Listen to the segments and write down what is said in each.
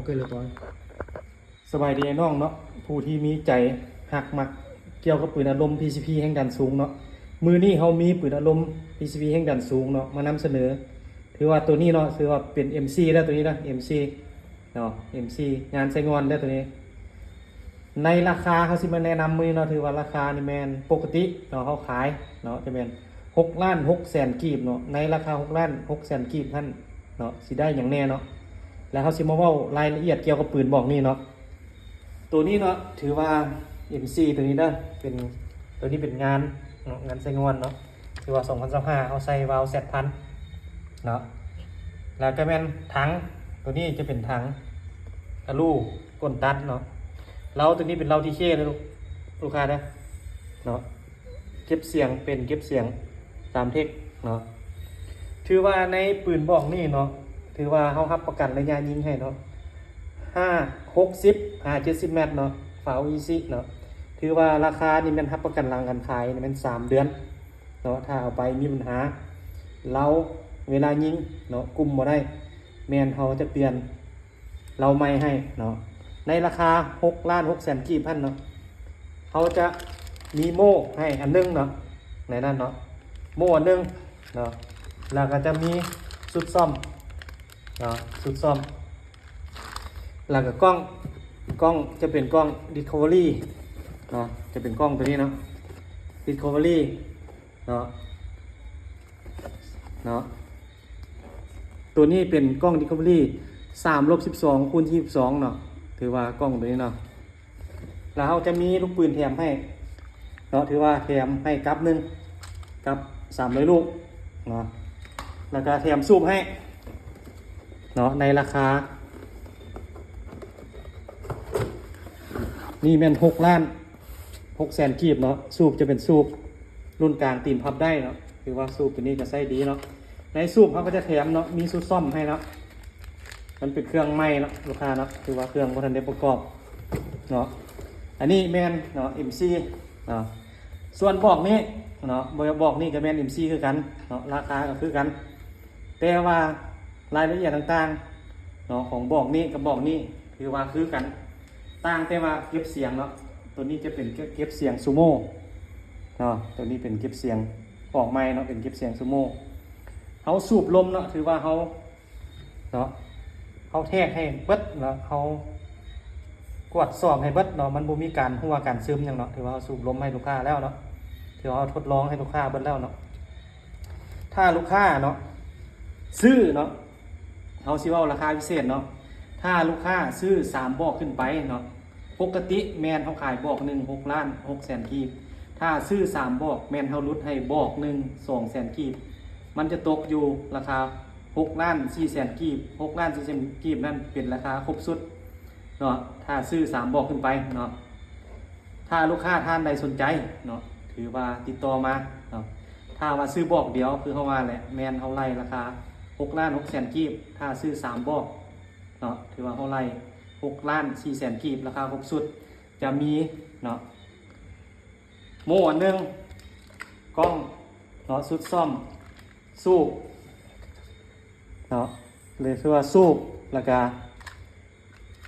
ໂອເຄ ລຽບຮ້ອຍ. ສະບາຍດີອ້າຍນ້ອງເນາະ ຜູ້ທີ່ມີໃຈຮັກມັກກ່ຽວກັບປືນອາລົມ ພີຊີພີ ແຮງດັນສູງເນາະ. ມື້ນີ້ເຮົາມີປືນອາລົມ ພີຊີພີ ແຮງດັນສູງເນາະ ມານຳສະເໜີ. ຖືວ່າໂຕນີ້ເນາະ ຖືວ່າເປັນເອັມຊີແລ້ວ ໂຕນີ້ນະ ເອັມຊີເນາະ ເອັມຊີ ງານໄຊງ່ອນແລ້ວໂຕນີ້. ໃນລາຄາ ເຮົາຊິມາແນະນຳມື້ນີ້ເນາະ ຖືວ່າລາຄານີ້ແມ່ນປົກກະຕິເນາະ ເຮົາຂາຍເນາະ ຈະແມ່ນຫົກລ້ານຫົກແສນກີບເນາະ. ໃນລາຄາຫົກລ້ານຫົກແສນກີບຫັ້ນເນາະ ຊິໄດ້ຫຍັງແດ່ເນາະ ແລ້ວເຮົາຊິມາເວົ້າລາຍລະອຽດກ່ຽວກັບປືນບອກນີ້ເນາະ. ໂຕນີ້ເນາະ ຖືວ່າເອັມຊີ ໂຕນີ້ເດີ ເປັນ ໂຕນີ້ເປັນງານເນາະ ງານໄຊງ່ອນເນາະ. ຖືວ່າສອງພັນຊາວຫ້າ ເຮົາໃສ່ວາວແຊັດພັນເນາະ. ແລ້ວກໍແມ່ນຖັງ ໂຕນີ້ຈະເປັນຖັງອາລູກົ້ນຕັດເນາະ. ເລົາໂຕນີ້ເປັນເລົາທີເຄເດີລູກ ລູກຄ້າເດີເນາະ. ເກັບສຽງ ເປັນເກັບສຽງສາມເທັກເນາະ. ຖືວ່າໃນປືນບອກນີ້ເນາະ ຖືວ່າເຮົາຮັບປະກັນໄລຍະຍິງໃຫ້ເນາະ ຫ້າ ຫົກສິບ ຫາ ເຈັດສິບແມັດເນາະ ຟາວອີຊິເນາະ. ຖືວ່າລາຄານີ້ແມ່ນຮັບປະກັນຫຼັງການຂາຍນີ້ແມ່ນສາມເດືອນເນາະ. ຖ້າເອົາໄປມີບັນຫາ ເລົາເວລາຍິງເນາະ ກຸມບໍ່ໄດ້ ແມ່ນເຮົາຈະປ່ຽນ ເລົາໃໝ່ໃຫ້ເນາະ. ໃນລາຄາຫົກລ້ານຫົກແສນກີບຫັ້ນເນາະ ເຮົາຈະມີໂມ່ໃຫ້ອັນໜຶ່ງເນາະ ໃນນັ້ນເນາະ ໂມ່ອັນໜຶ່ງເນາະ. ແລ້ວກໍຈະມີຊຸດສ້ອມເນາະ ຊຸດສ້ອມ ແລ້ວກໍກ້ອງ ກ້ອງຈະເປັນກ້ອງ Discovery ເນາະ ຈະເປັນກ້ອງໂຕນີ້ເນາະ Discovery ເນາະ ເນາະ. ໂຕນີ້ເປັນກ້ອງ Discovery ສາມລົບສິບສອງ ຄູນສິບສອງເນາະ ຖືວ່າກ້ອງໂຕນີ້ເນາະ. ແລ້ວເຮົາຈະມີລູກປືນແຖມໃຫ້ເນາະ ຖືວ່າແຖມໃຫ້ກັບໜຶ່ງ ກັບສາມຮ້ອຍລູກເນາະ. ແລ້ວກໍແຖມສູບໃຫ້ເນາະ ໃນລາຄາ ນີ້ແມ່ນຫົກລ້ານຫົກແສນກີບເນາະ. ສູບຈະເປັນສູບລຸ້ນກາງຕີນພັບໄດ້ເນາະ ຖືວ່າສູບໂຕນີ້ກໍໃຊ້ດີເນາະ. ໃນສູບເຮົາກໍຈະແຖມເນາະ ມີຊຸດສ້ອມໃຫ້ເນາະ ມັນເປັນເຄື່ອງໃໝ່ເນາະ ລູກຄ້າເນາະ ຖືວ່າເຄື່ອງບໍ່ທັນໄດ້ປະກອບເນາະ. ອັນນີ້ແມ່ນເນາະ ເອັມຊີເນາະ. ສ່ວນບອກນີ້ເນາະ ບອກນີ້ກໍແມ່ນເອັມຊີຄືກັນເນາະ ລາຄາກໍຄືກັນ ແຕ່ວ່າລາຍລະອຽດຕ່າງໆເນາະ ຂອງບອກນີ້ກັບບອກນີ້ ຖືວ່າຄືກັນ ຕ່າງແຕ່ວ່າເກັບສຽງເນາະ. ໂຕນີ້ຈະເປັນເກັບສຽງຊູໂມ່ເນາະ ໂຕນີ້ເປັນເກັບສຽງອອກໃໝ່ເນາະ ເປັນເກັບສຽງຊູໂມ່. ເຮົາສູບລົມເນາະ ຖືວ່າເຮົາເນາະ ເຮົາແທກໃຫ້ເບິດເນາະ ເຮົາກວດສອບໃຫ້ເບິດເນາະ ມັນບໍ່ມີການຮົ່ວການຊຶມຫຍັງເນາະ ຖືວ່າເຮົາສູບລົມໃຫ້ລູກຄ້າແລ້ວເນາະ ຖືວ່າເຮົາທົດລອງໃຫ້ລູກຄ້າເບິດແລ້ວເນາະ. ຖ້າລູກຄ້າເນາະ ຊື້ເນາະ ເຮົາຊິເວົ້າລາຄາພິເສດເນາະ. ຖ້າລູກຄ້າຊື້ສາມບອກຂຶ້ນໄປເນາະ ປົກກະຕິແມ່ນເຮົາຂາຍບອກໜຶ່ງຫົກລ້ານຫົກແສນກີບ. ຖ້າຊື້ສາມບອກແມ່ນເຮົາຫຼຸດໃຫ້ບອກໜຶ່ງສອງແສນກີບ. ມັນຈະຕົກຢູ່ລາຄາຫົກລ້ານສີ່ແສນກີບ. ຫົກລ້ານສີ່ແສນກີບນັ້ນເປັນລາຄາຄົບຊຸດເນາະ ຖ້າຊື້ສາມບອກຂຶ້ນໄປເນາະ. ຖ້າລູກຄ້າທ່ານໃດສົນໃຈເນາະ ຖືວ່າຕິດຕໍ່ມາເນາະ. ຖ້າວ່າຊື້ບອກດຽວ ຄືເຮົາວ່າແຫຼະ ແມ່ນເຮົາໄລ່ລາຄາຫົກລ້ານຫົກແສນກີບ. ຖ້າຊື້ສາມບອກເນາະ ຖືວ່າເຮົາໄລ່ຫົກລ້ານສີ່ແສນກີບ ລາຄາຄົບຊຸດ. ຈະມີເນາະ ໂມ່ອັນໜຶ່ງ ກ້ອງເນາະ ຊຸດສ້ອມ ສູບເນາະ ຫຼືຄືວ່າສູບ ແລ້ວກະ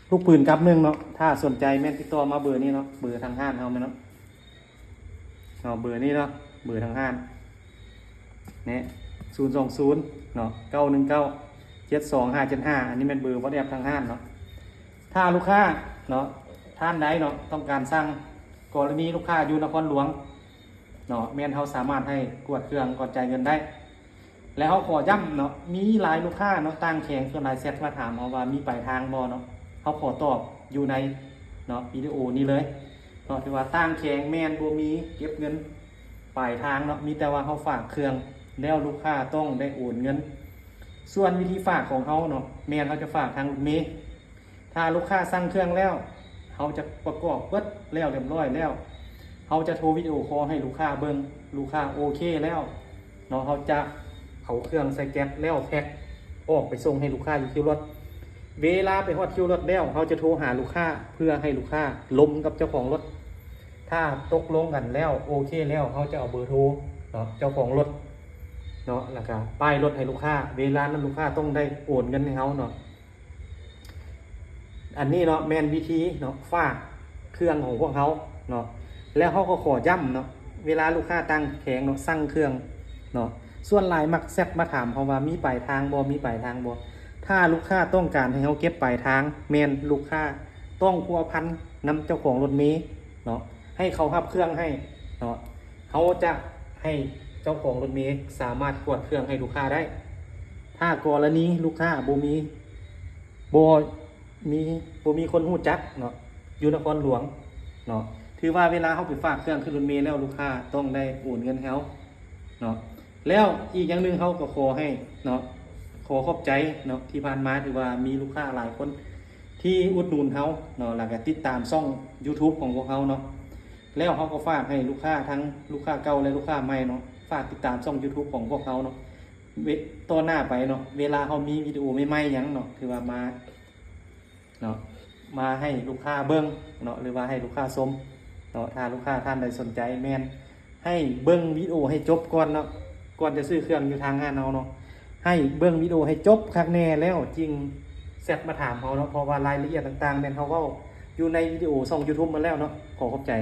ລູກປືນກັບໜຶ່ງເນາະ. ຖ້າສົນໃຈແມ່ນຕິດຕໍ່ມາເບີນີ້ເນາະ ເບີທາງຮ້ານເຮົາແມ່ນເນາະ ເນາະ ເບີນີ້ເນາະ ເບີທາງຮ້ານ ແນະ ສູນສອງສູນເນາະ ເກົ້າໜຶ່ງເກົ້າ ເຈັດສອງຫ້າເຈັດຫ້າ. ອັນນີ້ແມ່ນເບີວັອດແອັບທາງຮ້ານເນາະ. ຖ້າລູກຄ້າເນາະ ທ່ານໃດເນາະ ຕ້ອງການສັ່ງ ກໍລະນີລູກຄ້າຢູ່ນະຄອນຫຼວງເນາະ ແມ່ນເຮົາສາມາດໃຫ້ກວດເຄື່ອງກ່ອນຈ່າຍເງິນໄດ້. ແລະເຮົາຂໍຢ້ຳເນາະ ມີຫຼາຍລູກຄ້າເນາະ ຕ່າງແຂວງ ສ່ວນຫຼາຍແຊັດມາຖາມເຮົາວ່າມີປາຍທາງບໍ່ເນາະ. ເຮົາຂໍຕອບຢູ່ໃນເນາະ ວິດີໂອນີ້ເລີຍເນາະ ຖືວ່າຕ່າງແຂວງແມ່ນບໍ່ມີເກັບເງິນປາຍທາງເນາະ ມີແຕ່ວ່າເຮົາຝາກເຄື່ອງແລ້ວລູກຄ້າຕ້ອງໄດ້ໂອນເງິນ. ສ່ວນວິທີຝາກຂອງເຮົາເນາະ ແມ່ນເຮົາຈະຝາກທາງລົດເມ. ຖ້າລູກຄ້າສັ່ງເຄື່ອງແລ້ວ ເຮົາຈະປະກອບເບິດແລ້ວລຽບຮ້ອຍແລ້ວ ເຮົາຈະໂທວິດີໂອຄໍໃຫ້ລູກຄ້າເບິ່ງ ລູກຄ້າໂອເຄແລ້ວເນາະ ເຮົາຈະເອົາເຄື່ອງໃສ່ແກັບແລ້ວແພັກອອກໄປສົ່ງໃຫ້ລູກຄ້າຢູ່ຄິວລົດ. ເວລາໄປຮອດຄິວລົດແລ້ວ ເຮົາຈະໂທຫາລູກຄ້າເພື່ອໃຫ້ລູກຄ້າລົມກັບເຈົ້າຂອງລົດ. ຖ້າຕົກລົງກັນແລ້ວໂອເຄແລ້ວ ເຮົາຈະເອົາເບີໂທເນາະ ເຈົ້າຂອງລົດເນາະ ແລ້ວກະປ້າຍລົດໃຫ້ລູກຄ້າ. ເວລານັ້ນລູກຄ້າຕ້ອງໄດ້ໂອນເງິນໃຫ້ເຮົາເນາະ. ອັນນີ້ເນາະ ແມ່ນວິທີເນາະ ຝາກເຄື່ອງຂອງພວກເຮົາເນາະ. ແລ້ວເຮົາກໍຂໍຢ້ຳເນາະ ເວລາລູກຄ້າຕ່າງແຂວງເນາະ ສັ່ງເຄື່ອງເນາະ ສ່ວນຫຼາຍມັກແຊັດມາຖາມເຮົາວ່າ ມີປາຍທາງບໍ່ ມີປາຍທາງບໍ່. ຖ້າລູກຄ້າຕ້ອງການໃຫ້ເຮົາເກັບປາຍທາງ ແມ່ນລູກຄ້າຕ້ອງພົວພັນນຳເຈົ້າຂອງລົດເມເນາະ ໃຫ້ເຂົາຮັບເຄື່ອງໃຫ້ເນາະ. ເຮົາຈະໃຫ້ເຈົ້າຂອງລົດເມສາມາດກວດເຄື່ອງໃຫ້ລູກຄ້າໄດ້. ຖ້າກໍລະນີລູກຄ້າບໍ່ມີ ບໍ່ມີ ບໍ່ມີຄົນຮູ້ຈັກເນາະ ຢູ່ນະຄອນຫຼວງເນາະ ຖືວ່າເວລາເຮົາໄປຝາກເຄື່ອງຂຶ້ນລົດເມແລ້ວ ລູກຄ້າຕ້ອງໄດ້ໂອນເງິນໃຫ້ເຮົາເນາະ. ແລ້ວອີກຢ່າງໜຶ່ງ ເຮົາກໍຂໍໃຫ້ເນາະ ຂໍຂອບໃຈເນາະ ທີ່ຜ່ານມາຖືວ່າມີລູກຄ້າຫຼາຍຄົນທີ່ອຸດໜູນເຮົາເນາະ ແລ້ວກໍຕິດຕາມຊ່ອງ YouTube ຂອງພວກເຮົາເນາະ. ແລ້ວເຮົາກໍຝາກໃຫ້ລູກຄ້າ ທັງລູກຄ້າເກົ່າ ແລະ ລູກຄ້າໃໝ່ເນາະ ຝາກຕິດຕາມຊ່ອງ YouTube ຂອງພວກເຮົາເນາະ. ເວ- ຕໍ່ໜ້າໄປເນາະ ເວລາເຮົາມີວິດີໂອໃໝ່ໆຫຍັງເນາະ ຖືວ່າມາເນາະ ເນາະ ມາໃຫ້ລູກຄ້າເບິ່ງເນາະ ຫຼືວ່າໃຫ້ລູກຄ້າຊົມເນາະ. ຖ້າລູກຄ້າທ່ານໃດສົນໃຈ ແມ່ນໃຫ້ເບິ່ງວິດີໂອໃຫ້ຈົບກ່ອນເນາະ ກ່ອນຈະຊື້ເຄື່ອງຢູ່ທາງຮ້ານເຮົາເນາະ. ໃຫ້ເບິ່ງວິດີໂອໃຫ້ຈົບຄັກແນ່ ແລ້ວຈຶ່ງແຊັດມາຖາມເຮົາເນາະ ເພາະວ່າລາຍລະອຽດຕ່າງໆ ແມ່ນເຮົາເວົ້າຢູ່ໃນວິດີໂອຊ່ອງ YouTube ໝົດແລ້ວເນາະ. ຂໍຂອບໃຈ.